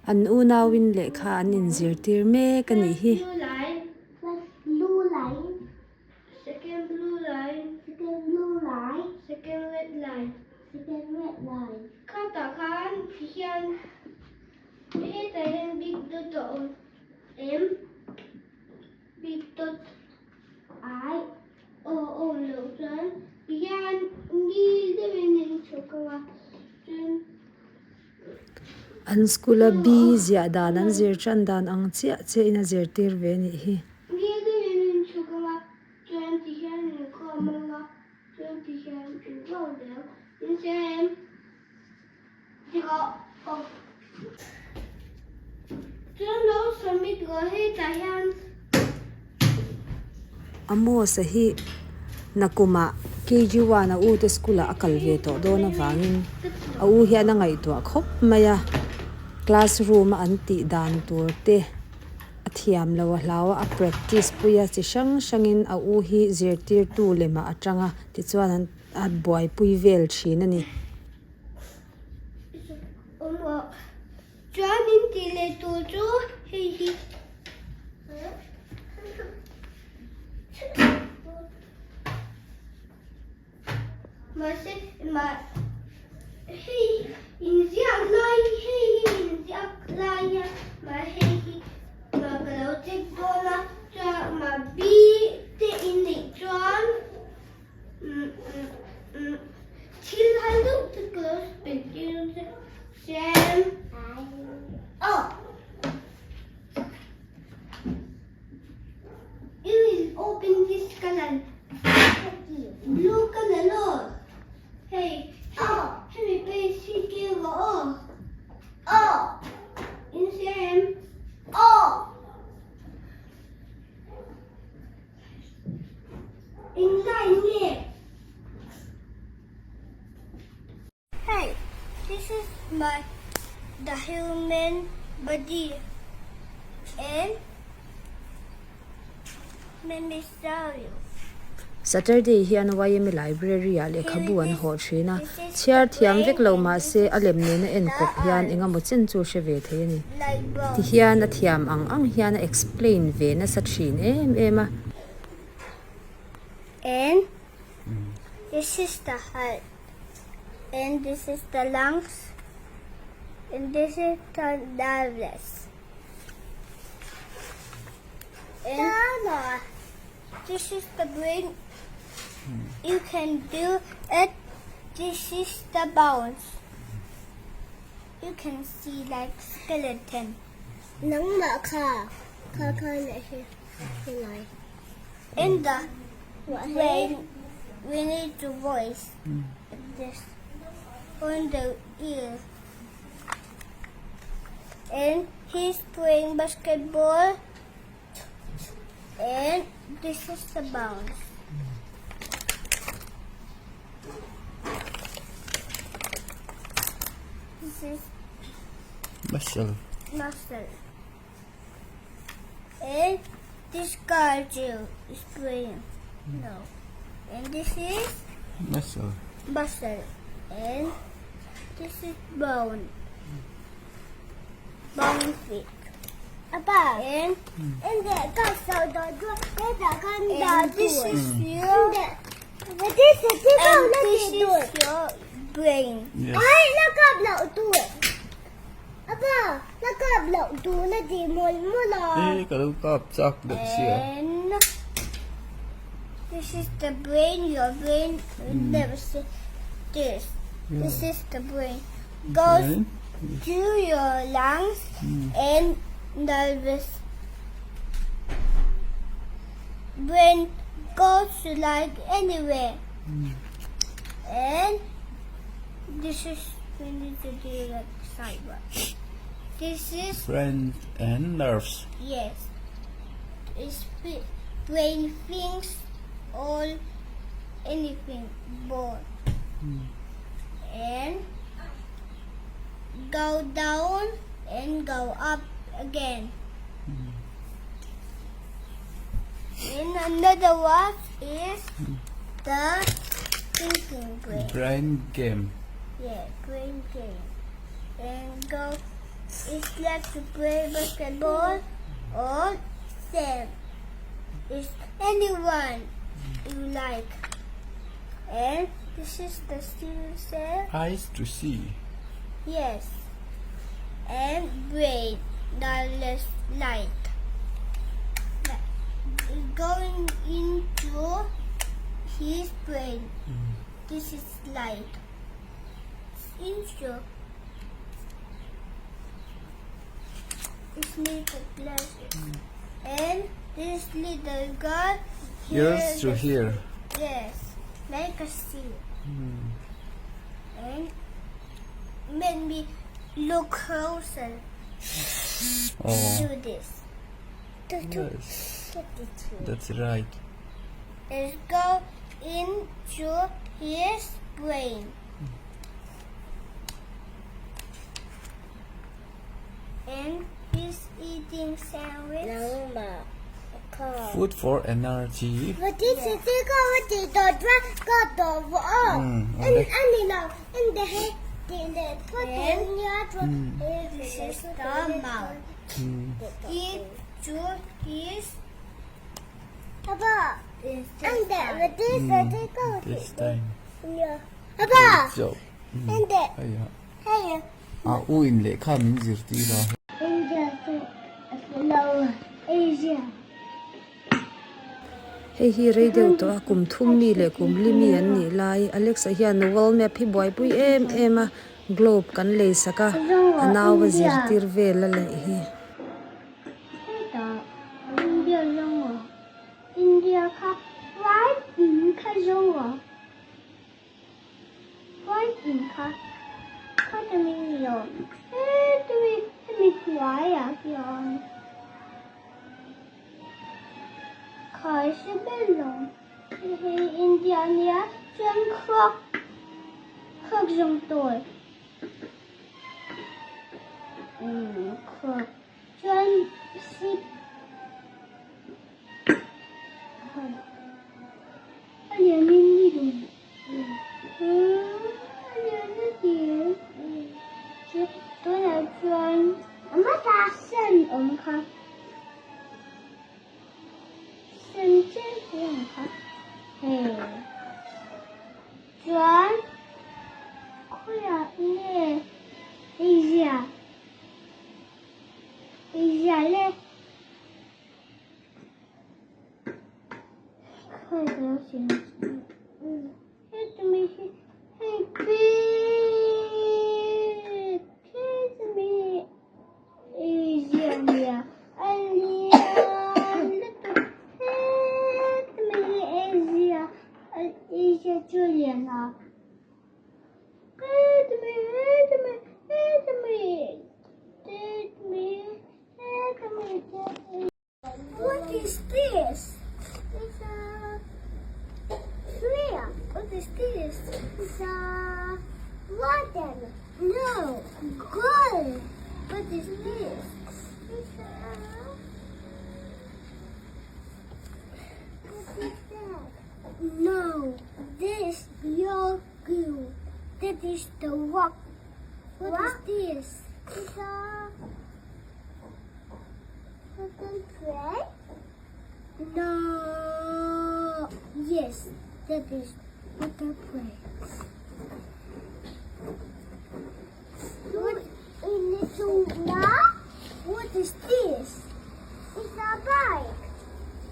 An unauin lehkha an inzirtir mek a nih hi. An school a B ziah dan an zir tan dan ang chiah chiah in a zirtir ve a nih hi. Amos-a hi nakumah KG one a ute school ah a kal ve tawh dawn avangin a u hian a ngaihtuah khawp mai a, classroom a an tih dan tur te a thiam lo a hlau a, a practice pui a chi hrang hrangin a u hi zirtirtu lemah a tang a tichuan an a buaipui vel thin a ni. Chuan in tih leh tur chu hei hi mahse mah hei inziak lai hei hi inziak lai hian mah hei hi mah ka lo check dawn a chuan mah B te in neih chuan. Thil hal deuh te ka lo spet tir ang che. Sam. Oh. You will open this color. Blue color lo. Hey. Oh. Hemi page hi ke rawh aw. Oh. In Sam. Oh. Hey, this is my the human body and let me show you. Saturday hian YMA Library ah lehkhabu an hawh thin a, chhiar thiam vek lo mahse a lem nena enkawp hian eng emaw chen chu hre ve thei a ni. Tihian a thiam ang ang hian a explain ve nasa thin em em a. And this is the heart and this is the lungs and this is the nerves and this is the brain you can do it this is the bones you can see like skeleton nangmah kha kha kha leh hi helai in the brain we need to voice this on the ear and he's playing basketball and this is the bounce. This is Muscle. muscle. And this cardio is playing. No. And this is Muscle. muscle. And this is bone. Bone feet. And, and this is your and this is your brain. Yes. Eh, ka lo kap chak deuh sia. And this is the brain, your brain never see this. This is the brain. Goes Brain. to your lungs and nervous. Brain goes to like anywhere. And this is we need to do like cyber. This is Brain and nerves. Yes. It's brain thinks all anything both. And go down and go up again. And another one is the thinking brain. Brain game. Yeah, brain game. And go. Is like to play basketball or Sam. Is anyone you like. And this is the student cell. Eyes to see. Yes. And brain, the less light. Going into his brain. This is light. Into It's little glasses. And this little girl Ears to hear. Yes, make a see. And made me look closer Oh. to this. To, to, Yes. to, to. That's right. Let's go into his brain. And he's eating sandwich. Food for energy. And this is the mouth. Into his This time. Papa, Good job. and the Hei a. hey, A u in lehkha min zirtir a. India, no, Asia. Hei hi rei deuh tawh a kum thum mi leh kum li mi an nih lai Alex-a hian world map hi buaipui em em a globe kan lei sak a a nau a zirtir vel a leh hi. India India kha vai in kha zawng vai in kha kha ta mi ni awm hemi hemi hnuaiah hian khai se ber lo hei hi India ania chuan khawk khawk zawng tawi umm khawk chuan sip a lian in ni dun a lian a ti chu tunah chuan sen awm kha sen chiah chiah kha hei chuan khawiah nge Asia Asia le What is this? It's a tree. What is this? It's a garden. No, girl. What is this? It's a What is that? No, this your glue. That is the rock. What is this? It's a Butterfly? No. Yes, that is butterfly. What little What is this? It's a bike.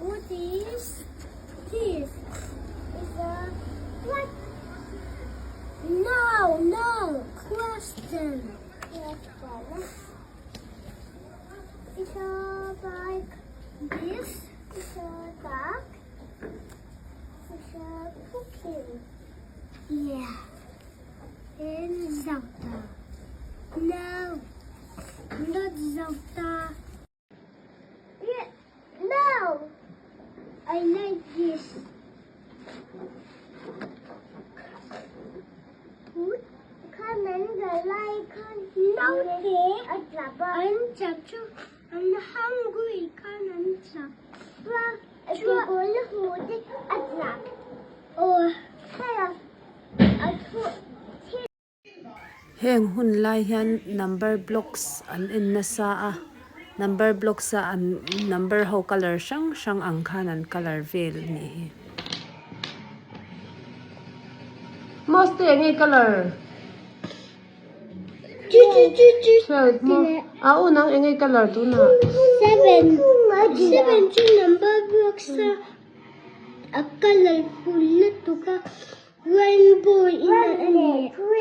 What is this? It's a what? No, no. Question. It's a bike. This is a dog. It's a cooking. Yeah. And Zelda. No, not Zelda. Yeah, no. I like this. I'm hungry. Heng hun lai hian number blocks an en nasa a number blocks a an number ho colour hrang hrang ang khan an colour vel a nih hi. Maste enge colour? 12 maw? A u nang enge colour tunah? 7 7 chu number blocks a a colourful lutuk a. Rainbow in a ni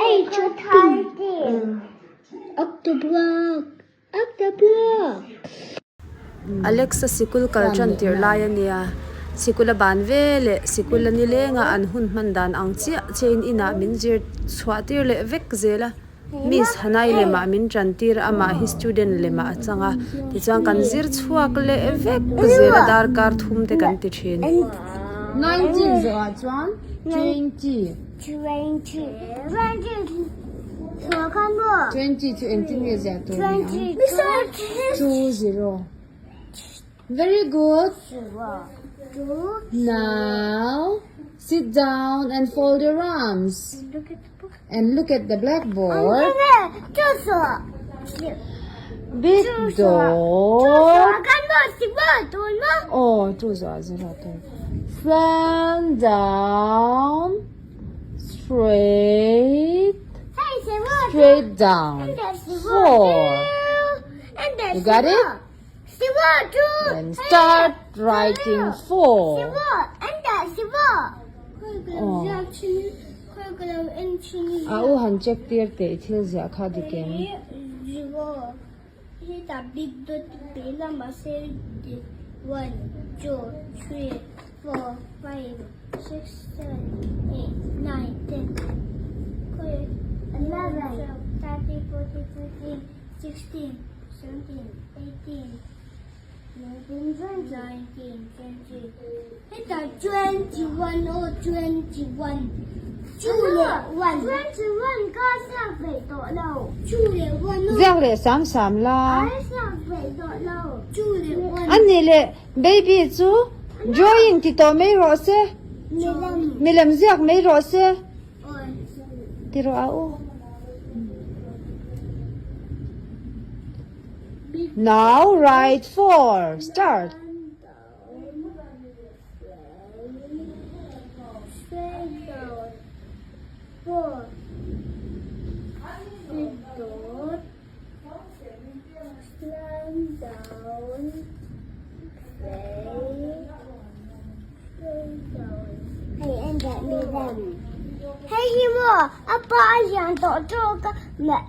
H pink Octoblock Octoblock. Alexa sikul kal tan tir lai a nia, sikul a ban ve leh sikul a ni leng a an hun hman dan ang chiah chiah in inah min zir chhuah tir leh vek zel a, Miss Hanai lemah min tan tir a amah hi student lemah a chang a, tichuan kan zir chhuak leh vek zel a darkar thum te kan ti thin. 19 zawhah chuan 20. 20 chu engtin nge ziah tur ni ang? 2 0. Very good. Now sit down and fold your arms. And look at the blackboard. Big dog. Oh, Slam down. Straight. Straight down. Four. You got it? Then start writing 4. Oh. A u han check tir teh i thil ziah kha dik em? Ziak leh sam sam la. A nih leh baby chu drawing ti tawh mai rawh se. Milem ziak mai rawh se. Ti rawh a u. Now write 4. Start. Hei hi maw a pa a lian tawh tawk a meh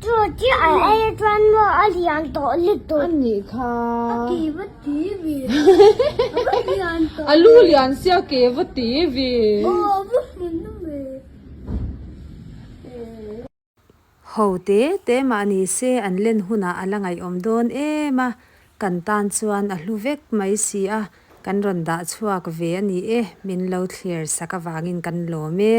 chu chiah a ei chuan maw a lian tawh lutuk. A nih kha. A ke va ti ve. A va lian tawh. A lu lian sia ke va ti ve. Aw a va hmun na ve. Ho te te mah ni se an len hunah a la ngaihawm dawn em a, kan tan chuan a hlu vek mai si a, kan rawn dah chhuak ve a ni e, min lo thlir sak avangin kan lawm e.